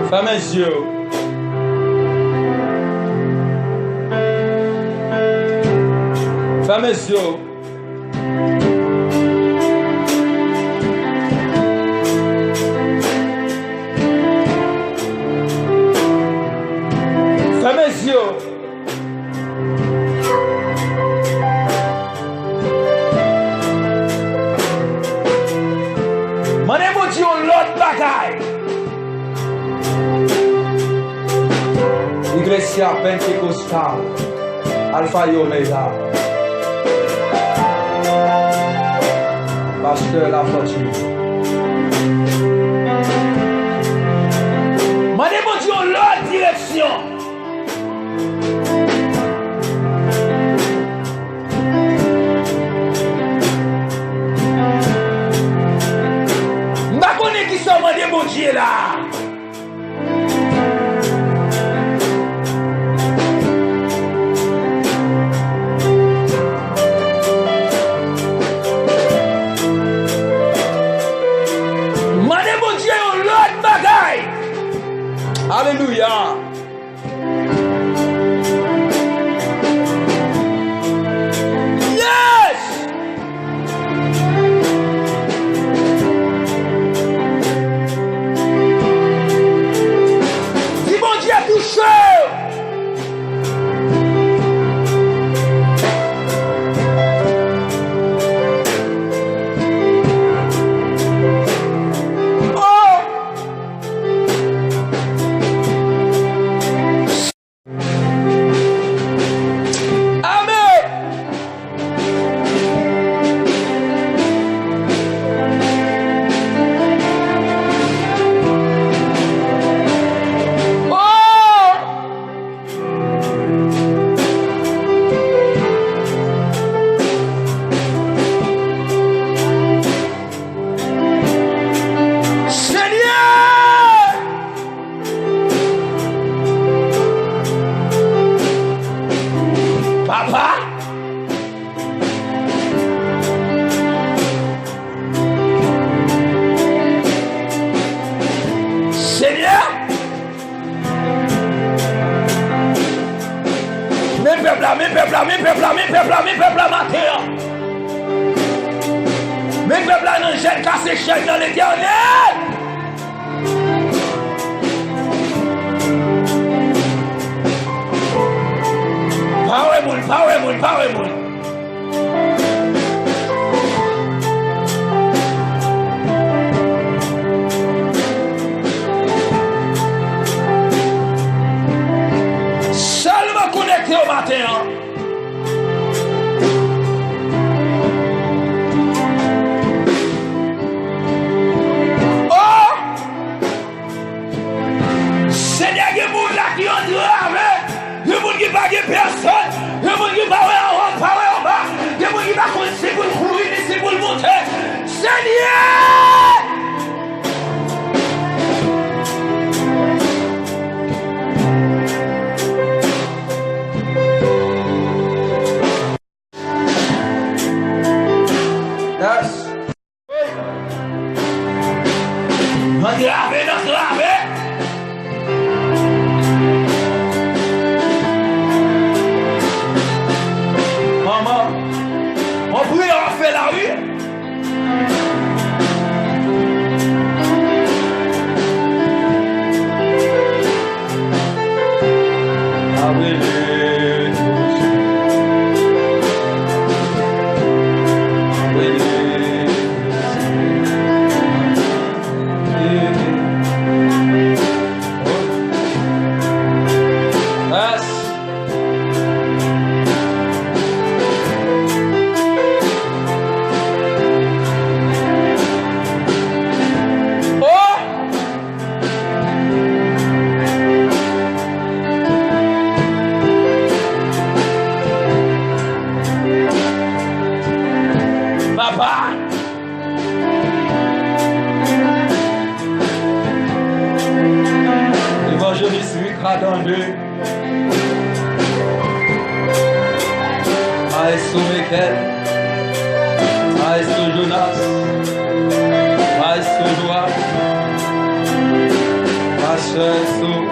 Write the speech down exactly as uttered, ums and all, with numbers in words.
Fèmen zye w. Fèmen zye w. Fèmen zye w. Mande Bondye yon lòt bagay. Iglesia Pentecostal, Alfa e Omega. Pastè Lafortune. Mande Bondye yon lòt direksyon. M pa konnen kisa w mande Bondye la. Mande Bondye yon lòt bagay. Alelouya. Yes! Di Bondye touche w. Oh! Amen. Oh! Senyè! Papa! Senyè! Men pèp la, men pèp la, men pèp la, men pèp la, men pèp la maten an. Men pèp la nan jèn, kase chèn nan Letènèl. Pa wè moun, pa wè moun, pa wè moun. Sèlman konekte yo maten an. Oh! Senyè, gen moun la ki antrave. Gen moun ki pa gen pèsòn. Gen moun ki pa wè anwo, pa wè anba. Gen moun ki pa konn si pou l kouri ni si pou l moute. Senyè! Yes. Antrave, antrave. Manman, on priyè w ap fè la, wi. Oh! Papa! Evanjelis Rick Radande. Maestro Mekel, Maestro Jonas, Maestro Joab, Maestro Sou